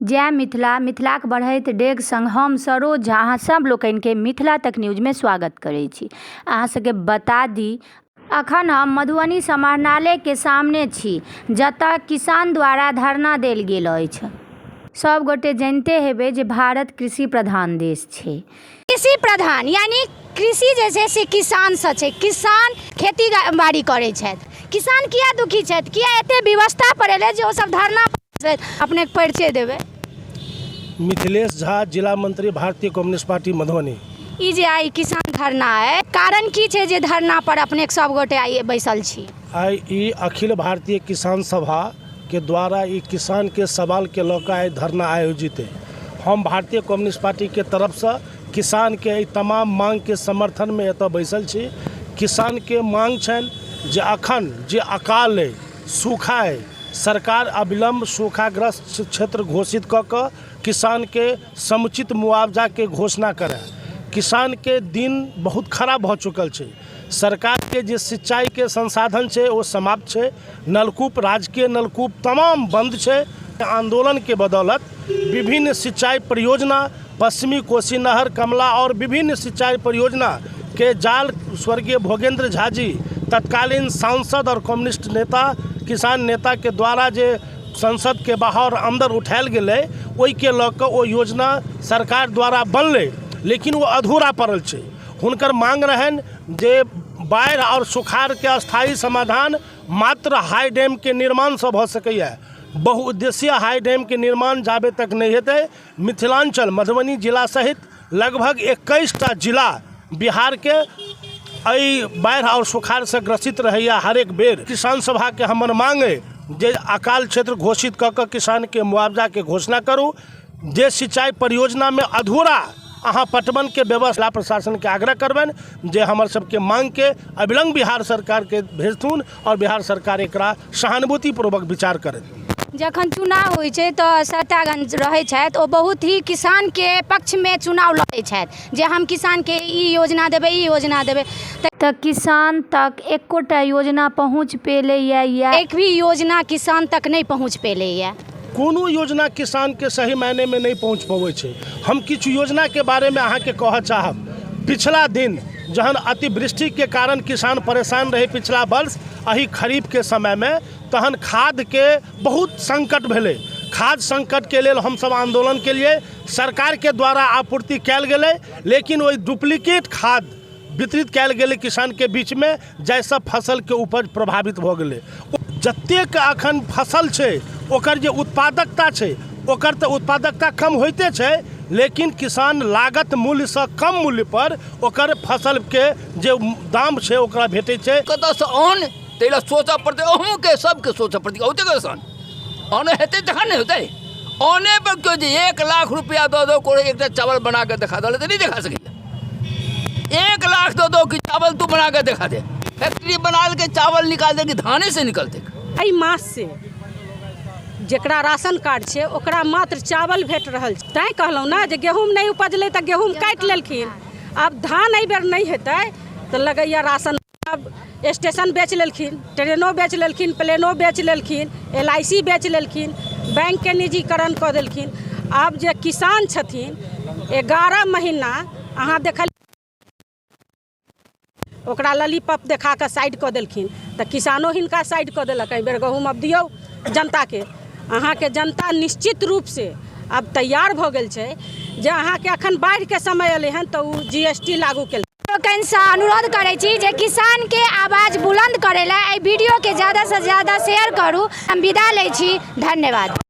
जय मिथिला मिथिलाक बढ़ैत डेग सङ्ग हम सरोज झा अहाँ सब लोकनिके मिथिला तक न्यूजमे स्वागत करै छी। अहाँ सबके बता दी अखन हम मधुबनी समाहरणालयके सामने छी, जतऽ किसान द्वारा धरना देल गेल अछि। सब गोटे जनिते हेबै जे भारत कृषि प्रधान देश छै। कृषि प्रधान यानी कृषि जे छै से किसानसँ छै। किसान खेती बाड़ी करै छथि। किसान किया दुखी छथि, किया एते विवशता पर एलै जे ओ सब धरना पर छथि? अपनेके परिचय देबै। मिथिलेश झा, जिला मंत्री, भारतीय कम्युनिस्ट पार्टी, मधुबनी। ई जे आइ किसान धरना अइ, कारण की छै जे धरना पर अपनेके सब गोटे आइ बैसल छी? आइ ई अखिल भारतीय किसान सभा के द्वारा ई किसान के सवाल के लऽ कऽ आइ धरना आयोजित अइ। हम भारतीय कम्युनिस्ट पार्टी के तरफसँ किसान के एहि तमाम मांग के समर्थन मे एतऽ बैसल छी। किसान के मांग छनि जे अखन जे अकाल अइ, सूखा अइ, सरकार अविलंब सूखाग्रस्त क्षेत्र घोषित कऽ कऽ किसान के समुचित मुआवजा के घोषणा करय। किसान के दिन बहुत खराब भऽ चुकल छै। सरकार के जे सिंचाई के संसाधन छै ओ समाप्त छै। नलकूप, राजकीय नलकूप तमाम बंद छै। आंदोलन के बदौलत विभिन्न सिंचाई परियोजना, पश्चिमी कोसी नहर, कमला और विभिन्न सिंचाई परियोजना के जाल स्वर्गीय भोगेंद्र झा जी, तत्कालीन सांसद और कम्युनिस्ट नेता, किसान नेता के द्वारा जे संसद के बाहर अंदर उठायल गेलै, ओहिके लऽ कऽ ओ योजना सरकार द्वारा बनलै, लेकिन ओ अधूरा पड़ल छै। हुनकर मांग रहनि जे बाढ़ि आओर सुखाड़के स्थायी समाधान मात्र हाई डैमके निर्माणसँ भऽ सकैए। बहुउद्देशीय हाई डैमके निर्माण जाबे तक नहि हेतै, मिथिलाञ्चल मधुबनी जिला सहित लगभग 21टा जिला बिहारके एहि बाढ़ि आओर सुखाड़सँ ग्रसित रहैए हरेक बेर। किसान सभाके हमर मांग अइ जे अकाल क्षेत्र घोषित कऽ कऽ किसानके मुआवजाके घोषणा करू। जे सिंचाई परियोजनामे अधूरा अहाँ पटवनके व्यवस्था, प्रशासनके आग्रह करबनि जे हमर सबके मांगके अविलंब बिहार सरकारके भेजथुन आओर बिहार सरकार एकरा सहानुभूतिपूर्वक विचार करत। जखन चुनाव होइ छै तऽ सत्तागण रहै छथि, ओ बहुत ही किसानके पक्षमे चुनाव लड़ै छथि जे हम किसानके ई योजना देबै, ई योजना देबै, तऽ किसान तक एकोटा योजना पहुँच पेलैए या एक भी योजना किसान तक नहि पहुँच पेलैए? कोनो योजना किसानके सही मायनेमे नहि पहुँच पबै छै। हम किछु योजनाके बारेमे अहाँके कहऽ चाहब। पिछला दिन जहन अतिवृष्टिके कारण किसान परेशान रहै, पिछला वर्ष एहि खरीफके समयमे, तहन खादके बहुत संकट भेलै। खाद संकटके लेल हमसब आन्दोलन केलियै। सरकारके द्वारा आपूर्ति कयल गेलै, लेकिन ओहि डुप्लीकेट खाद वितरित कयल गेलै किसानके बीचमे, जाहिसँ फसलके उपज प्रभावित भऽ गेलै। जतेक अखन फसल छै ओकर जे उत्पादकता छै ओकर तऽ उत्पादकता कम होइते छै, लेकिन किसान लागत मूल्यसँ कम मूल्यपर ओकर फसलके जे दाम छै ओकरा भेटै छै। कतऽसँ अन्न, ताहि लए सोचऽ पड़तै, अहूँके सबके सोचऽ पड़तै। औतै कतऽसँ अन्न? अन्न हेतै तखन ने हेतै। अन्ने पर केओ जे 1 लाख रुपैआ दऽ दौ, कोनो एकटा चावल बना कऽ देखा दऽ, तऽ नहि देखा सकैए। 1 लाख दऽ दौ कि चावल तू बना कऽ देखा दे, फैक्ट्री बना के चावल निकाल दे कि धाने से निकलतै। एहि माससँ जकरा राशन कार्ड छै ओकरा मात्र चावल भेट रहल छै। तैँ कहलहुँ ने जे गहूँम नहि उपजलै तऽ गहूँम काटि लेलखिन। आब धान एहिबेर नहि हेतै तऽ लगैए राशन आब स्टेशन बेच लेलखिन, ट्रेनो बेच लेलखिन, प्लेनो बेच लेलखिन, एल I C बेच लेलखिन, बैंकके निजीकरण कऽ देलखिन। आब जे किसान छथिन 11 महीना अहाँ देखल ओकरा ललीपॉप देखा कऽ साइड कऽ देलखिन, तऽ किसानो हिनका साइड कऽ देलक। एहिबेर गहूँम आब दियौ जनताके। अहाँके जनता निश्चित रूपसँ आब तैयार भऽ गेल छै जे अहाँके अखन बाढ़िके समय एलै हन तऽ ओ जी एस टी लागू केलकै। लोकनिसँ अनुरोध करै छी जे किसानके आवाज बुलन्द करै लए एहि वीडियोके ज्यादासँ ज्यादा शेयर करू। हम विदा लै छी, धन्यवाद।